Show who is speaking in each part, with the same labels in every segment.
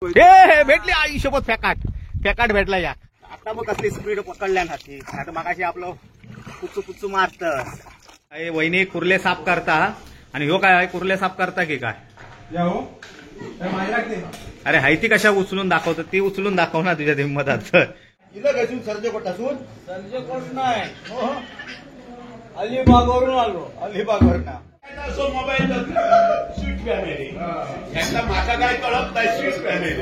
Speaker 1: हे भेटली आई शपथ फेकाट फेकाट भेटला या. आता मग कसली स्पीड पकडल्या ना ती, आता मगाशी आपलं कुचू कुचू मारत. वहिनी कुर्ले साफ करता आणि ह्यो काय कुर्ले साफ करता की काय? अरे हायती कशा उचलून दाखवतो, ती उचलून दाखव ना तुझ्या हिंमतात.
Speaker 2: सर्जेकोट नाही, अलिबागवरून आलो.
Speaker 1: अलिबागवरून
Speaker 3: मोबाईल स्वीट फॅमिली, यांना माझा काय कळत नाही. Sweet family.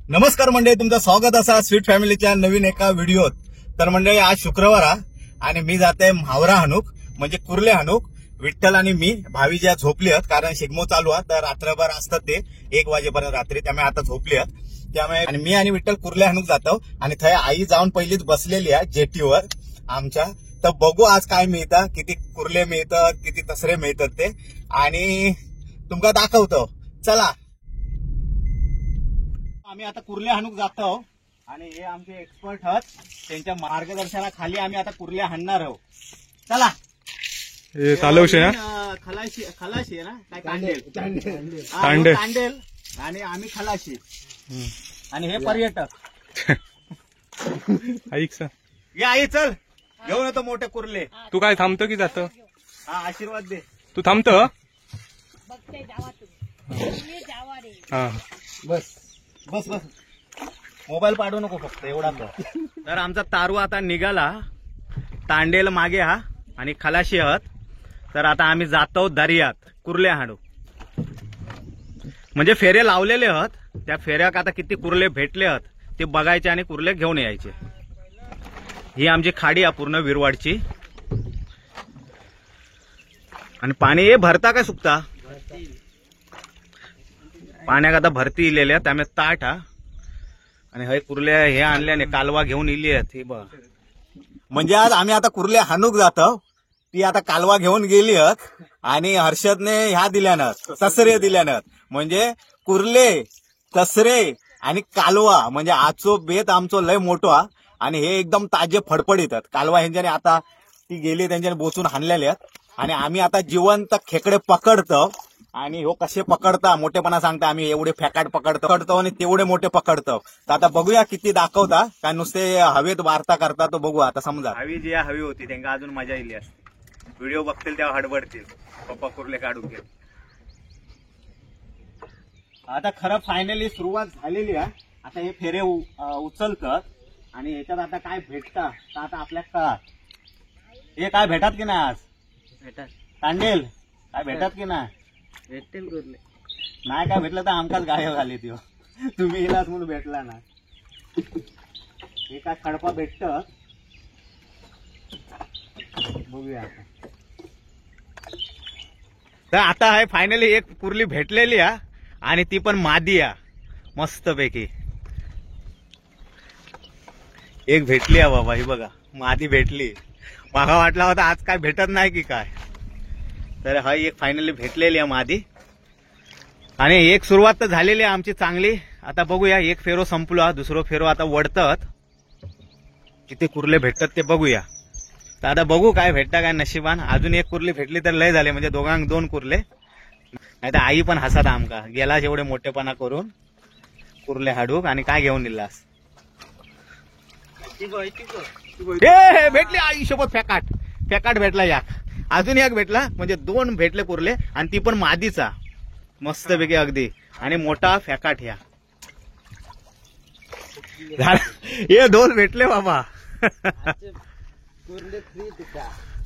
Speaker 1: नमस्कार मंडळी, तुमचं स्वागत असा स्वीट फॅमिलीच्या नवीन एका व्हिडिओत. तर मंडळी आज शुक्रवार आणि मी जाते म्हावरा हाणूक म्हणजे कुर्ले हाणूक. विठ्ठल आणि मी भावी ज्या झोपली आहेत कारण शिगमो चालू आहे तर रात्रभर असतात ते 1 वाजेपर्यंत रात्री, त्यामुळे आता झोपली आहेत. त्यामुळे आणि मी आणि विठ्ठल कुर्ले हाणूक जातो आणि थंय आई जाऊन पहिलीच बसलेली आहे जेटीवर आमच्या. तर बघू आज काय मिळतं, किती कुर्ले मिळतात किती तसरे मिळतात ते, आणि तुमका दाखवतो. चला आम्ही आता कुर्ले हाणूक जातो आणि हे आमचे एक्सपर्ट आहेत, त्यांच्या मार्गदर्शनाखाली आम्ही आता कुर्ले हाणणार आहोत. चला खलाशी खलाशी आहे ना काय तांडेल तांडेल आणि आम्ही खलाशी आणि हे पर्यटक.
Speaker 4: ऐक सर,
Speaker 1: ये आई चल घेऊन येतो मोठे कुर्ले.
Speaker 4: तू काय थांबतो की जातो?
Speaker 1: हा आशीर्वाद दे.
Speaker 4: तू थांबतो?
Speaker 1: बस बस बस, मोबाईल पाडू नको फक्त एवढा. तर आमचा तारू आता निघाला, तांडेल मागे हा आणि खलाशी आहात. तर आता आम्ही जातो दर्यात कुर्ले हाणू. म्हणजे फेरे लावलेले आहात, त्या फेऱ्याक आता किती कुर्ले भेटले आहात ते बघायचे आणि कुर्ले घेऊन यायचे. ही आमची खाडी आहे पूर्ण विरवाडची. आणि पाणी हे भरता काय सुकता? पाण्याक आता भरती इलेली आहे, त्यामुळे ताट हा. आणि हे कुर्ले हे आणल्याने कालवा घेऊन इली आहेत हे बघ. म्हणजे आज आम्ही आता कुर्ले हाणूक जातो, ती आता कालवा घेऊन गेली आहेत आणि हर्षदने ह्या दिल्यानं तसरे दिल्यानं. म्हणजे कुर्ले तसरे आणि कालवा म्हणजे आजचो बेत आमचो लय मोठो हा. आणि हे एकदम ताजे फडफडीतात कालवा ह्यांच्याने आता ती गेली त्यांच्याने बोचून हाणलेले आहेत. आणि आम्ही आता जिवंत खेकडे पकडतो आणि हो कसे पकडता मोठेपणा सांगता, आम्ही एवढे फेकाट पकडतो आणि तेवढे मोठे पकडतो. तर आता बघूया किती दाखवता, काय नुसते हवेत वार्ता करता तो बघू आता. समजा हवी जी हवी होती त्यांना अजून मजा येईल असते. व्हिडिओ बघतील तेव्हा हडबडतील, पप्पा कुर्ले काढून घे. आता खरं फायनली सुरुवात झालेली आहे. आता हे फेरे उचलतात आणि याच्यात आता काय भेटता तर आता आपल्या कळात. हे काय भेटत की नाही आज?
Speaker 2: भेटत.
Speaker 1: तांडेल काय भेटत की नाही?
Speaker 2: भेटतील कुर्ले.
Speaker 1: नाही काय भेटलं तर आमकाच गायब झाली त्यो, तुम्ही येलाच म्हणून भेटला ना. हे काय खडपा भेटत बघूया आता. तर आता आहे फायनली एक कुर्ली भेटलेली आहे आणि ती पण मादी आहे मस्तपैकी. एक भेटली आहे बाबा, ही बघा मादी भेटली. मागा वाटला होता आज काय भेटत नाही की काय, तर हा एक फायनली भेटलेली आहे मादी. आणि एक सुरुवात तर झालेली आहे आमची चांगली. आता बघूया एक फेरो संपलो, दुसरो फेरो आता वडतात, किती कुर्ले भेटतात ते बघूया. तर आता बघू काय भेटता काय नशिबान. अजून एक कुर्ली भेटली तर लय झाले, म्हणजे दोघांक 2 कुर्ले. नाही तर आई पण हसत आमका, गेलास एवढे मोठेपणा करून कुर्ले हाडूक आणि काय घेऊन दिलास. हे भेटली आई शपथ फेकाट फेकाट भेटला या. अजून एक भेटला म्हणजे 2 भेटले कुर्ले आणि ती पण मादीचा मस्तपैकी अगदी आणि मोठा फेकाट. ह्या हे 2 भेटले बाबा.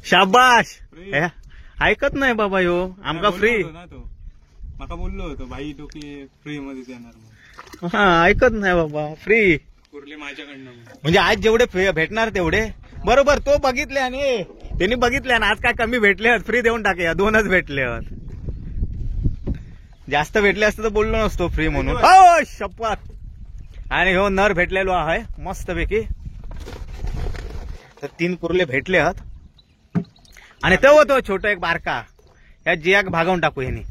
Speaker 1: शाबाश, ऐकत नाही बाबा ह्यो आमका फ्री.
Speaker 4: माका बोललो होतो भाई डोके फ्री मध्ये देणार.
Speaker 1: हा ऐकत नाही बाबा फ्री
Speaker 4: कुर्ले माझ्याकडनं.
Speaker 1: म्हणजे आज जेवढे भेटणार तेवढे बरोबर. तो बघितले आणि त्यांनी बघितले आणि आज काय कमी भेटले, फ्री देऊन टाकूया. 2च भेटले, जास्त भेटले असते तर बोललो नसतो फ्री म्हणून. हो शपथ. आणि हो नर भेटलेलो आहे मस्तपैकी. तर 3 कुर्ले भेटले आहात. आणि तेव्हा तो छोटा एक बारका ह्या जियाक भागवून टाकू ह्यानी.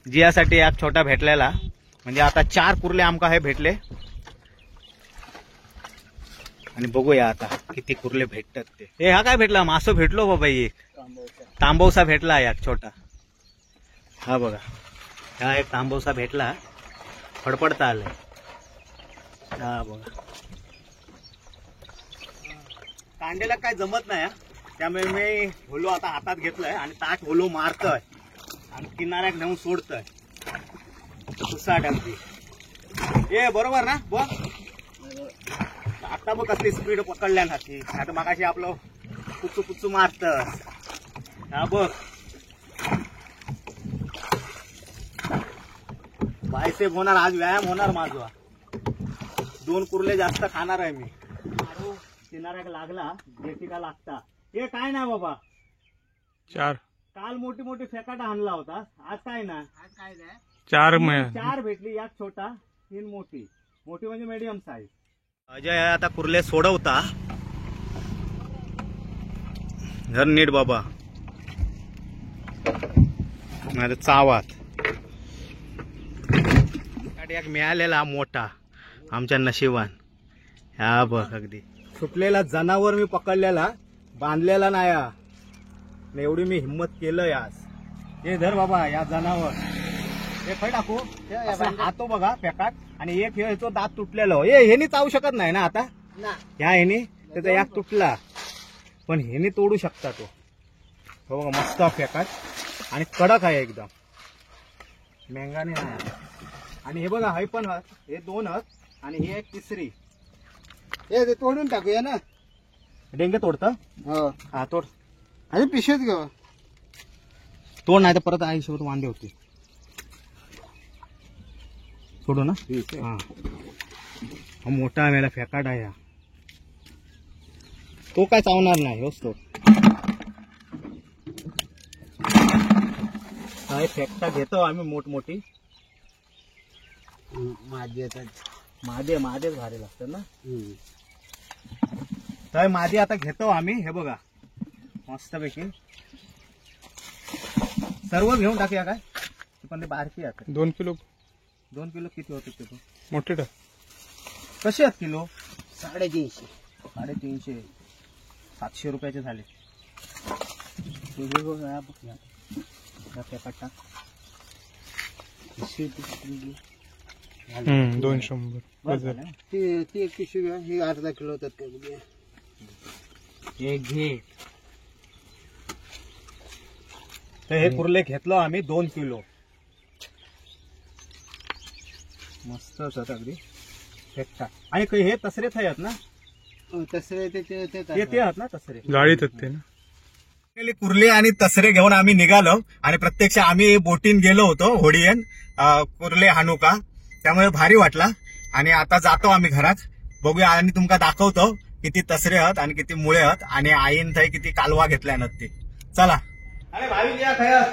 Speaker 1: जियासाठी एक छोटा भेटलेला. म्हणजे आता 4 कुर्ले आमका हे भेटले. आणि बघूया आता किती कुर्ले भेटतात ते. हे हा काय भेटला मासो भेटलो बाबा, एक तांबवसा भेटला एक छोटा. हा बघा हा एक तांबवसा भेटला, फडफडता आलाय. हा बघा कांडेला काय जमत नाही, त्यामुळे मी होलो आता हातात घेतलंय आणि ताट होलो मारतोय आणि किनाऱ्यात नेऊन सोडतोय. सुसाट अगदी. ए बरोबर ना बघ आता बघ कसली स्पीड पकडल्या ना ती. आता मगाशी आपलं पुच्चू पुच्चू मारत. हा बघ बायसेप होणार आज, व्यायाम होणार माझा. 2 कुर्ले जास्त खाणार आहे मी. किनाऱ्याक लागला जेटिका लागता. हे काय ना बाबा 4 काल मोठी मोठी फेकाटा आणला होता, आज काय ना 4 भेटली. यात छोटा 3 मोठी, मोठी म्हणजे मीडियम साईज. अजय आता कुर्ले सोडवता. घर नीट बाबा नाही चावात. एक मिळालेला मोठा आमच्या नशिबान. हा बघ अगदी सुटलेला जनावर मी पकडलेला, बांधलेला नाही, एवढी मी हिंमत केलंय आज. हे धर बाबा या जनावर, हे खय टाकू हातो बघा फेकाट. आणि एक ह्याचो दात तुटलेलो. हे ह्यानी चावू शकत नाही ना आता, ह्या ह्यानी त्याचा याक तुटला, पण ह्यानी तोडू शकता तो. हो बघा मस्त फेकाट आणि कडक आहे एकदम, मेंगाने नाही. आणि हे बघा हे पण हत, हे 2 हत आणि ही एक तिसरी.
Speaker 5: हे तोडून टाकूया ना.
Speaker 1: डेंगे तोडत? हा तोड.
Speaker 5: आणि पिशवीत घेऊ.
Speaker 1: तोड नाही तर परत आईसोबत वांदे होते. सोडू ना. हा हा मोठा मेला फेकाट आहे हा, तो काय चावणार नाही होच तो. काय फेकता घेतो आम्ही मोठमोठी.
Speaker 5: मादी येतात,
Speaker 1: मादे मादेच भारी लागतात ना. तर मादी आता घेतो आम्ही. हे बघा मस्तपैकी सर्व घेऊन टाकूया काय, पण ते बारकी आता.
Speaker 4: 2 किलो.
Speaker 1: 2 किलो किती होते ते?
Speaker 4: मोठे टाक.
Speaker 1: कसे आहेत किलो?
Speaker 5: 350.
Speaker 1: 350 700 रुपयाचे झाले. टाक
Speaker 4: 200.
Speaker 5: ती एक पिशवी घ्या, ही अर्धा किलो होतात का बघूया.
Speaker 1: एक घे. तर हे कुर्ले घेतलो आम्ही 2 किलो. मस्त होतात अगदी फेकता. आणि हे तसरे आहेत ना?
Speaker 5: तसरे ते
Speaker 1: ते आहेत ना तसरे,
Speaker 4: जाळीत आहेत ते ना.
Speaker 1: कुर्ले आणि तसरे घेऊन आम्ही निघालो आणि प्रत्यक्ष आम्ही बोटीन गेलो होतो होडियन कुर्ले हानुका, त्यामुळे भारी वाटला. आणि आता जातो आम्ही घरात, बघूया आणि तुमका दाखवतो किती तसरे आहात आणि किती मुळे आहात आणि आईन थंय किती कालवा घेतल्या ती. चला. अरे भावी या खयस,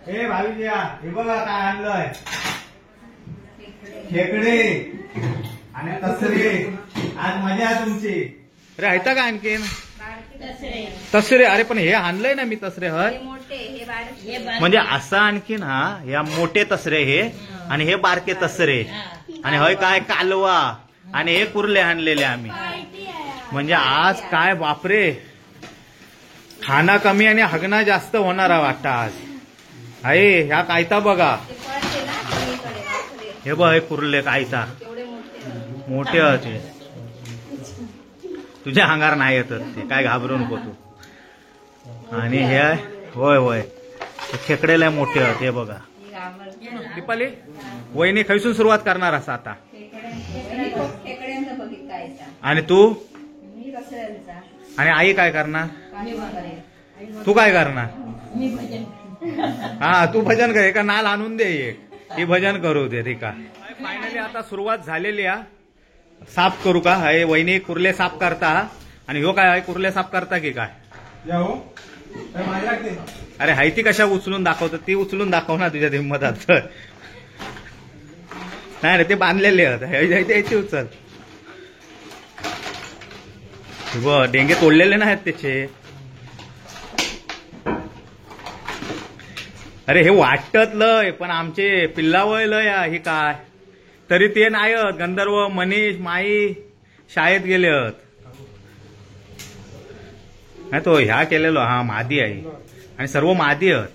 Speaker 1: हे भावी या, हे बघा काय आणलंय, खेकडे आणि तसरे. आज मजा आहे तुमची. अरे ऐता का आणखीन तसरे? अरे पण हे आणलंय ना मी तसरे. हय म्हणजे असं आणखीन हा या मोठे तसरे हे आणि हे बारके तसरे आणि हय काय कालवा आणि हे कुर्ले आणलेले आम्ही. म्हणजे आज काय बापरे, खाना कमी आणि हगना जास्त होणार वाटतं आज. अरे ह्या कायता बघा, हे बघ हे कुर्ले कायता मोठे होते. तुझ्या अंगार नाही येत ते, काय घाबरू नको तू. आणि हे होय होय खेकडेला मोठे होते हे बघा. दीपाली वहिनी खैसून सुरुवात करणार असा आता? आणि तू आणि आई काय करणार? तू काय करणार? हा तू भजन कर, एका नाल आणून दे एक, ही भजन करू दे. रिका फायनली आता सुरुवात झालेली आहे. साफ करू का? हे वहिनी कुर्ले साफ करता आणि ह्यो काय कुर्ले साफ करता की काय? अरे हाय ती कशा उचलून दाखवत, ती उचलून दाखव ना तुझ्या हिंमतात. नाही रे ते बांधलेले आहेत, उचल. ब डेंगे तोडलेले नाहीत त्याचे. अरे हे वाटत लय, पण आमचे पिल्लावय लय ही काय तरी ते नाही. गंधर्व, मनीष, माई, शाळेत गेले आहात. नाही तो ह्या केलेलो हा मादी आहे आणि सर्व मादी आहात,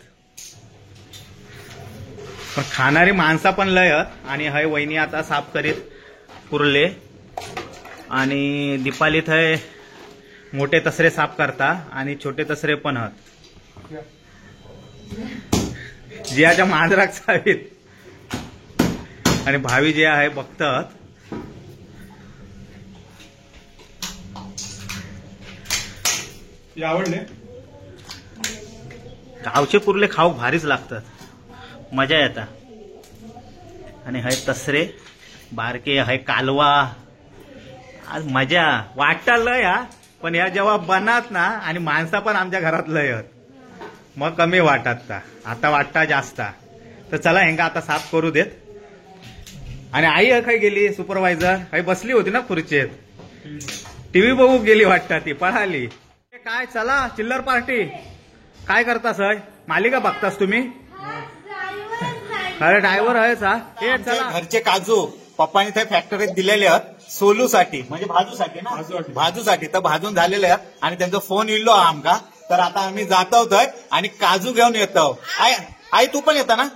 Speaker 1: पण खाणारी माणसा पण लय आहात. आणि हय वहिनी आता साफ करीत कुर्ले आणि दीपाली थंय मोठे तसरे साफ करता आणि छोटे तसरे पण आहात. जियाच्या मांजराक चावीत आणि भावी जे आहे बघतात.
Speaker 4: आवडले
Speaker 1: गावचे कुर्ले खाऊ भारीच लागतात, मजा येता. आणि हय तसरे बारके, हय कालवा, आज मजा वाटता लय हा. पण ह्या जेव्हा बनात ना आणि माणसा पण आमच्या घरात लय आहेत, मग कमी वाटत, आता वाटता जास्त. तर चला हेंका आता साफ करू देत. आणि आई खय गेली सुपरवायझर, आई बसली होती ना खुर्चीत, टीव्ही बघू गेली वाटतं, ती पळाली. काय चला चिल्लर पार्टी काय करता सर, मालिका बघतास तुम्ही? अरे ड्रायव्हर आहेच हा. चला घरचे काजू पप्पाने ते फॅक्टरीत दिलेले आहेत सोलूसाठी, म्हणजे भाजूसाठी ना, भाजूसाठी. तर भाजून झालेले आहेत आणि त्यांचा फोन इल्लो आमका. तर आता आम्ही जातो आणि काजू घेऊन येतो. आई आई तू पण येता ना?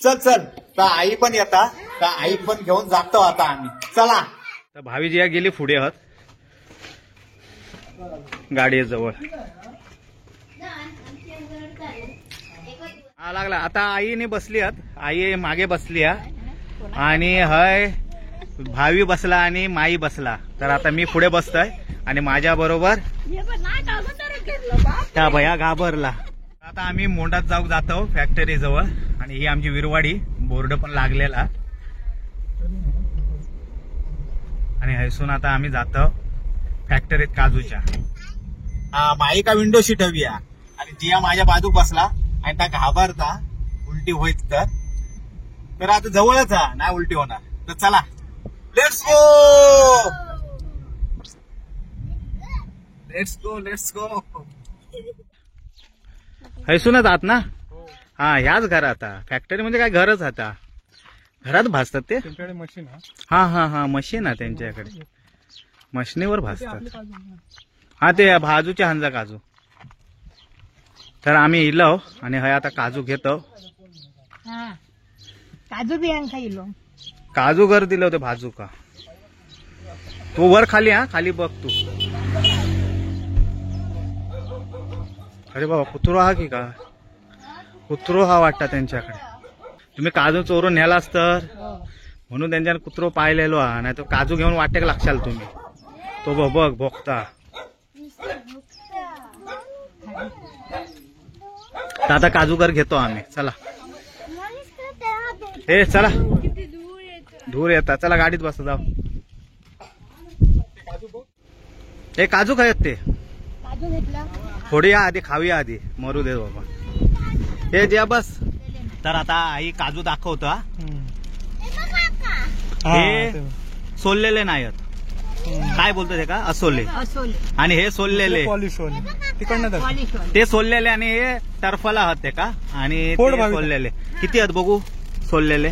Speaker 1: चल चल. तर आई पण येता, तर आई पण घेऊन जातो आता आम्ही. चला. तर भावी जिया गेली पुढे आहात गाडी जवळ हा लागला. आता आईने बसली आहात, आई मागे बसली आणि हय भावी बसला आणि माई बसला. तर आता मी पुढे बसतोय आणि माझ्या बरोबर त्या भया घाबरला. आता आम्ही मोंडात जाऊ जातो फॅक्टरी जवळ. आणि ही आमची विरवाडी, बोर्ड पण लागलेला. आणि हैसून आता आम्ही जातो फॅक्टरीत काजूच्या. माई का विंडो सीट हवी आणि जिया माझ्या बाजू बसला आणि त्या घाबरता उलटी होईत. तर आता जवळच हा, नाही उलटी होणार. तर चला let's go let's go let's go. हैसूनच आहात ना? हा ह्याच घरात. फॅक्टरी म्हणजे काय घरच आता, घरात भाजतात ते.
Speaker 4: मशीन
Speaker 1: हा हा हा मशीन आहे त्यांच्याकडे, मशीनीवर भाजतात. हा ते भाजूचे हांजा काजू. तर आम्ही इलो आणि हय आता काजू घेतो.
Speaker 6: काजू बियांग खाइलो,
Speaker 1: काजू घर दिले होते भाजू का. तू वर खाली हा, खाली बघ तू. अरे बाबा कुत्रो हा की का, कुत्रो हा वाटता त्यांच्याकडे. तुम्ही काजू चोरून नेलास तर म्हणून त्यांच्याने कुत्रो पाहिलेलो हा, नाही तर काजू घेऊन वाटेक लागशाल तुम्ही. तो बघ बघ भोगता. तर आता काजूगर घेतो आम्ही. चला हे चला, धूर येतात. चला गाडीत बसा जाऊ. हे काजू खायत ते थोडी आधी खाऊया, आधी मरू दे बाबा. हे ज्या बस. तर आता आई काजू दाखवतो. हे सोललेले नाहीत, काय बोलतो ते का, असोले. आणि हे सोललेले, ते सोललेले आणि हे टर्फला आहात ते का. आणि सोललेले किती आहेत बघू सोललेले.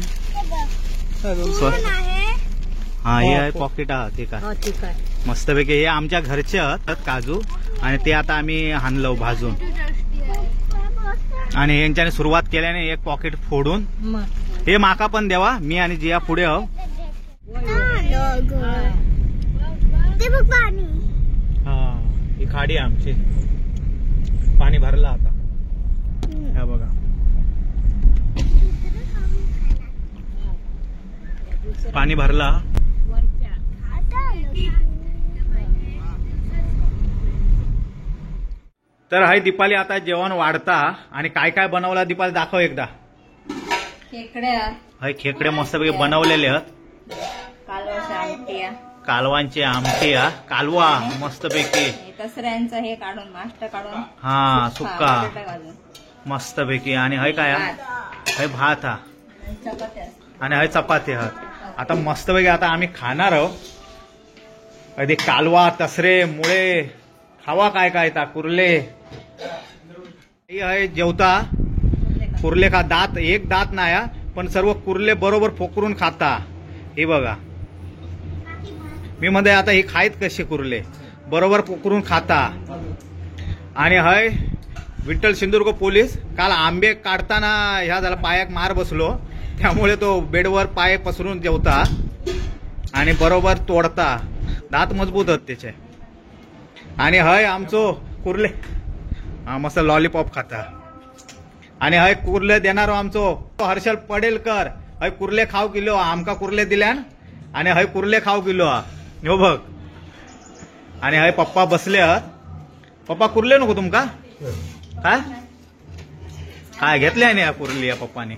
Speaker 1: हा हे आहे पॉकेट आहात ते का मस्तपैकी. हे आमच्या घरचे आहात काजू आणि ते आता आम्ही हाणलो भाजून. आणि यांच्याने सुरुवात केल्याने एक पॉकेट फोडून. हे माका पण देवा, मी आणि जिया पुढे आहो. ही खाडी आमची, पाणी भरलं आता. ह्या बघा पाणी भरला. तर हाय दीपाली आता जेवण वाढता. आणि काय काय बनवला दीपाली दाखव एकदा.
Speaker 6: खेकडे
Speaker 1: हाय खेकडे मस्तपैकी बनवलेले आहेत. कालवांची आमटी, कालवा मस्तपैकी,
Speaker 6: तसऱ्यांचं हे काढून मास्ट काढून,
Speaker 1: हा सुक्का मस्तपैकी. आणि हय काय हय भात हा आणि हय चपाती हा. आता मस्तपैकी आता आम्ही खाणार आहोत. अगदी कालवा तसरे मुळे खावा काय काय ता कुर्ले. हय जेवता कुर्ले खा, दात एक दात नाही पण सर्व कुर्ले बरोबर फोकरून खाता. हे बघा मी म्हणते आता ही खायत कशी कुर्ले, बरोबर पोकरून खाता. आणि हय विठ्ठल सिंधुदुर्ग पोलीस काल आंबे काढताना ह्या झाला पायाक मार बसलो, त्यामुळे तो बेडवर पाय पसरून जेवता आणि बरोबर तोडता, दात मजबूत आहेत त्याचे. आणि हय आमचो कुर्ले मस्त लॉलीपॉप खाता. आणि हय कुर्ले देणारो आमचो हर्षल पडेलकर, हय कुर्ले खाव किलो आमका कुर्ले दिल्यान आणि हय कुर्ले खाव किलो ह्यो बघ. आणि हय पप्पा बसले. पप्पा कुर्ले नको तुमका? काय काय घेतले आणि कुर्ली या पप्पाने.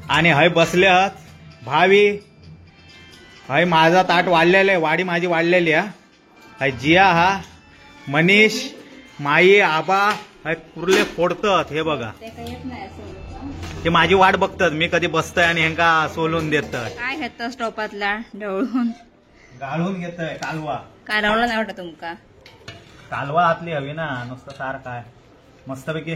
Speaker 1: आणि हय बसले भावी, हय माझा ताट वाढलेले, वाडी माझी वाढलेली हा. हय जिया हा, मनीष, माई, आबा हय कुर्ले फोडतात. हे बघा ते माझी वाट बघतात, मी कधी बसतय आणि ह्यांका सोलून देतात.
Speaker 6: काय घेत स्टोपातला ढवळून
Speaker 1: गाळून घेतय कालवा.
Speaker 6: काय रावला नाही वाटत तुमका?
Speaker 1: कालवा आतली हवी ना, नुसतं सार काय. मस्तपैकी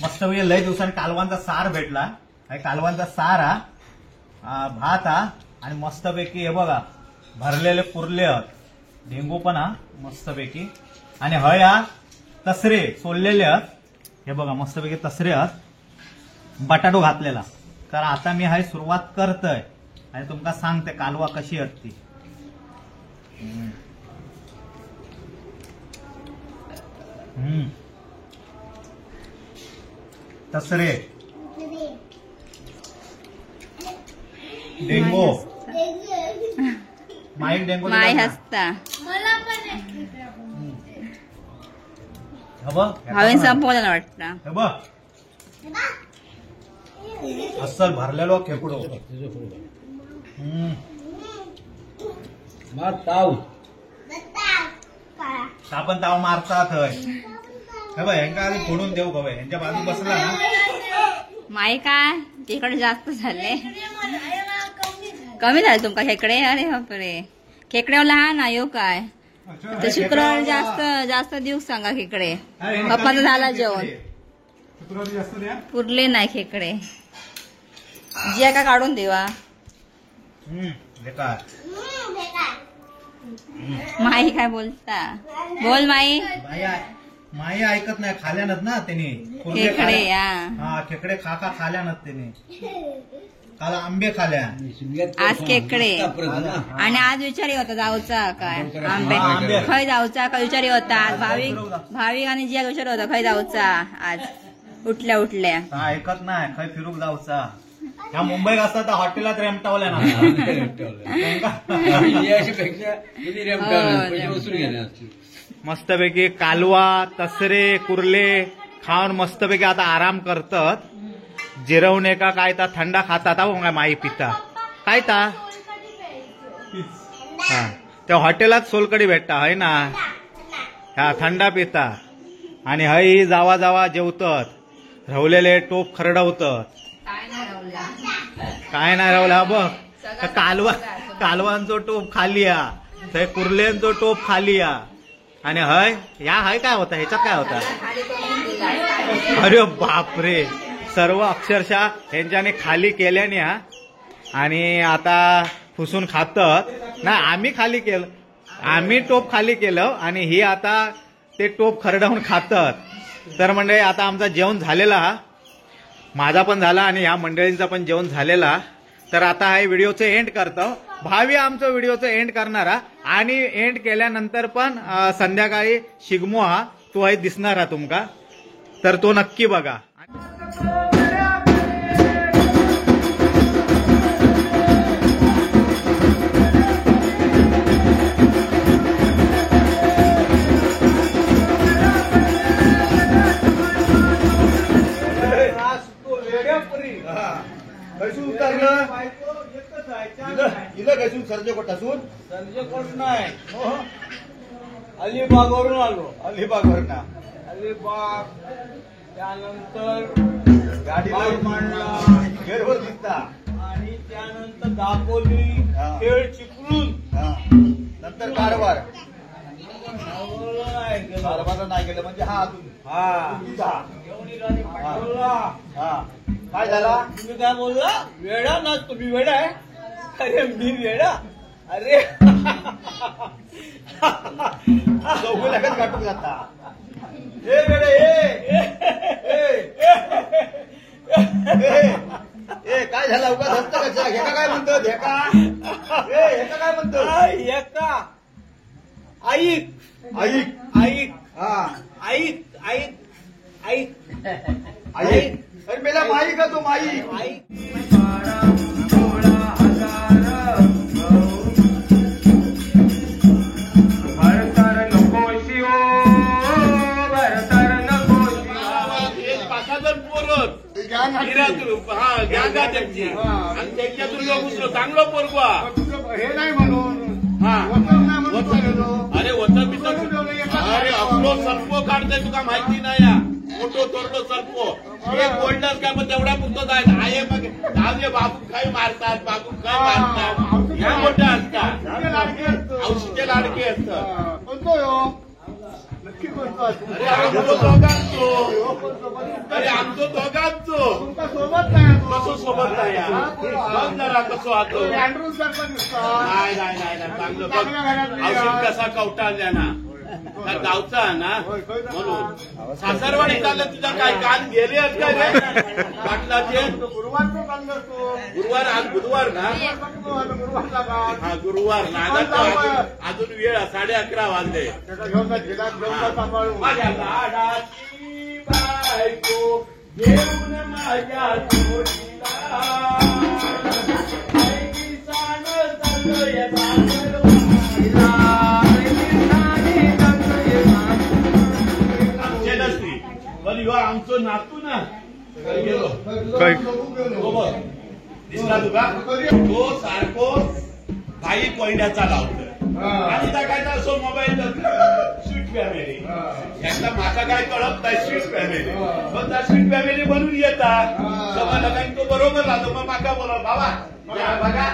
Speaker 1: मस्तपैकी लय दिवसांनी कालवांचा सार भेटला. कालवांचा सार हा, भात हा, आणि मस्तपैकी हे बघा भरलेले कुर्ले आहेत, ढेंगू पण हा मस्तपैकी. आणि हय हा तसरे सोललेले आहेत, हे बघा मस्तपैकी तसरे आहेत, बटाटो घातलेला. तर आता मी हय सुरुवात करतय आणि तुमका सांगते कालवा कशी आहेत ती. तसरे, डेंगो, माई डेंगो
Speaker 6: माई हसता. भावीन संपवलं वाटतं.
Speaker 1: अस्सल भरलेलो खेकडो. आपण ताव मारतात. हे बघ ह्यांका आधी फोडून देऊ का, ह्यांच्या बाजू बसला ना
Speaker 6: माई. काय तिकडे जास्त झाले, कमी झाले तुमका खेकडे? अरे बापरे, खेकडे लहान आहे काय? तर शुक्रवार जास्त जास्त दिवस सांगा खेकडे. पप्पाचं झाला जेवण, पुरले नाही खेकडे. जिया का काढून देवा. माई काय बोलता? बोल माई.
Speaker 1: माई ऐकत नाही, खाल्यानच ना त्यांनी
Speaker 6: खेकडे.
Speaker 1: हा खेकडे खा खा खाल्यानच त्यांनी. काल आंबे खाल्या,
Speaker 6: आज खेकडे. आणि आज विचारी होता जाऊचा काय आंबे खय जाऊचा काय विचारी होता आज. भाविक भाविक आणि जिया विचार होता खय जाऊचा आज उठल्या उठल्या.
Speaker 1: ऐकत नाही, खय फिरूक जाऊचा. ह्या मुंबईत असता तर हॉटेलात रेमटावल्या ना. मस्तपैकी कालवा, तसरे, कुर्ले खाऊन मस्तपैकी आता आराम करतात. जिरवणे का काय ता थंडा खातात काय माई पिता काय ता. हा त्या हॉटेलात सोलकडी भेटता हय ना, हा थंडा पिता. आणि हय जावा जावा जेवतात, रवलेले टोप खरडवतात. काय नाही रवला बघ, कालवा कालवांचो टोप खाली हा, थंय कुर्ल्यांचो टोप खाली हा. आणि हय ह्या हय काय होता ह्याच्यात काय होता? अरे बापरे, सर्व अक्षरशः ह्यांच्याने खाली केल्याने हा. आणि आता फुसून खातात ना. आम्ही खाली केलं, आम्ही टोप खाली केलं आणि ही आता ते टोप खरडवून खातात. तर म्हणजे आता आमचा जेवण झालेला, माझा पण झाला आणि ह्या मंडळींचा पण जेवण झालेला. तर आता हा व्हिडिओचं एंड करतो. भावी आमचं व्हिडिओचं एंड करणारा. आणि एंड केल्यानंतर पण संध्याकाळी शिगमो हा तो आहे दिसणार हा तुमका, तर तो नक्की बघा.
Speaker 3: सर्जेकोटासून सर्जेकोट नाही, अलिबागवरून आलो. अलिबागवरून अलिबाग, त्यानंतर गाडी मांडला खेडवर दिसता, आणि त्यानंतर दापोली, खेड, चिपळूण, नंतर कारवार. कारवारला नाही गेलं म्हणजे हा अजून हा काय झाला? तुम्ही काय बोलला? वेडा ना तुम्ही, वेडा आहे.
Speaker 2: अरे मी वेडा. अरे
Speaker 1: चौगुल्याकच गाठूक जाता. ए वेडे ए ए काय झालं उगा धरतं कशा? हेका काय म्हणतो? हेका ए हेका काय म्हणतो?
Speaker 2: हेका ऐक
Speaker 1: ऐक
Speaker 2: ऐक
Speaker 1: हा
Speaker 2: ऐक ऐक ऐक
Speaker 1: ऐक. अरे मेला माई का तो माई.
Speaker 2: ऐक.
Speaker 3: आणि त्यांच्यातून लोक उचलो चांगलो पोरगवा
Speaker 5: हे नाही म्हणून
Speaker 3: अरे वचन बिचन अरे आपलो सर्पो काढतोय तुका माहिती नाही या मोठो तोरडो सर्पो एक बोलणार काय मग तेवढा पुरतो जायचं आहे मग जाऊ बाबू काय मारतात बाबू काय मारतात ह्या मोठ्या असतात औषधे लाडके असतात.
Speaker 5: नक्की कोणतो?
Speaker 3: अरे आमचो दोघांचो. अरे आमचो दोघांचो.
Speaker 5: सोबत नाही.
Speaker 3: कसो सोबत नाही बघ जरा कसो आतो. नाही नाही नाही चांगलं बघ औषध कसा कवटाळल्या ना त्या गावचा ना म्हणून सासरवाडी चाललं तुझा काय कान गेले काय रे पाटलाचे? गुरुवार आज बुधवार ना? हा गुरुवार ना. अजून वेळ 11:30 वाजले. माझ्या लाडाची बायको घेऊन माझ्या चोरीला आमचे नसती पण ह्यो आमचो नातू ना गेलो दिसला तुका तो सारखो भाई कोयंड्याचा लावतोय आणि त्या काय असो मोबाईल स्वीट फॅमिली ह्यांना माका काय कळत नाही स्वीट फॅमिली पण त्या स्वीट फॅमिली म्हणून येतात सगळं लोकांनी तो बरोबर राहतो. मग माका बोला बाबा बघा